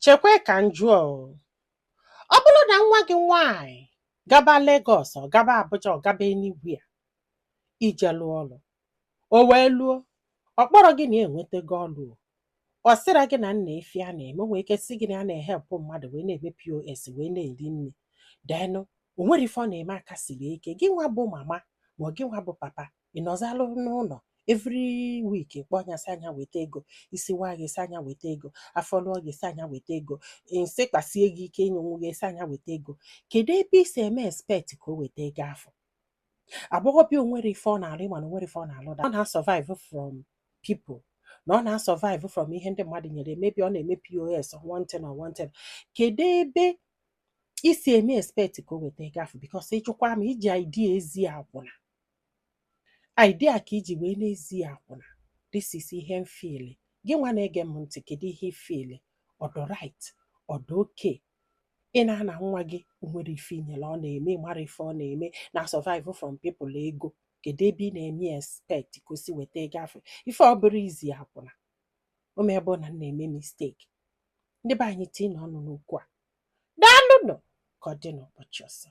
Chekwe ka m jụọ o, ọ bụrụ na nwa gị nwaanyị gaba Lagos, ọ gaba Abuja, ọ gaba Enugu a ije lụọ ọlụ, o wee luo, ọ kpọrọ gị na ya enwetago ọlụ, o ọ sịra gị na nna ife a na-eme, o nwere ike sị gị na ya na-ehepụ mmadụ wee na-eme POS wee na-eri nri, denụ o nwere ife ọ na-eme, aka siri ike. Gị nwa bụ mama ma ọ gị nwa bụ papa, ị nọzalụ n'ụlọ every week kpọọ anya sị anya weta ego, isi waa gị sị anya weta ego, afọ lụọ gị sị anya weta ego, nsị kpasie gị ike ịnyụ gị sị anya weta ego. Kedu ebe i si eme expect ka o weta ego afọ? Agbọghọbịa o nwere ife ọ na-alụ, ịma na o nwere ife ọ na-alụ, ọ na-survive from people, na ọ na-survive from ihe ndị mmadụ nyere, maybe ọ na-eme POS or one thing or one thing. Kedu ebe isi eme expect ka o weta ego afọ? Because ịjụkwa ma iji idea ezi akwụna, idea ka iji wee na-ezi akwụna. This is ihe m feel. Gị nwa na-ege m ntị, kedu ihe ị feel? Ọdụ right, ọdụ okay ị na-ana nwa gị o nwere ife inyere ọ na-eme, mara ife ọ na-eme, na survive from people ego? Kedu ebe ị na-eme expect ka o si weta ego afọ? Ife ọ bụrụ izi akwụna o mee bụ na m na-eme mistake. Ndị be anyị, tinye ọnụ n'okwu a. Daalụnụ, ka ọ dị n'ụbọchị ọzọ.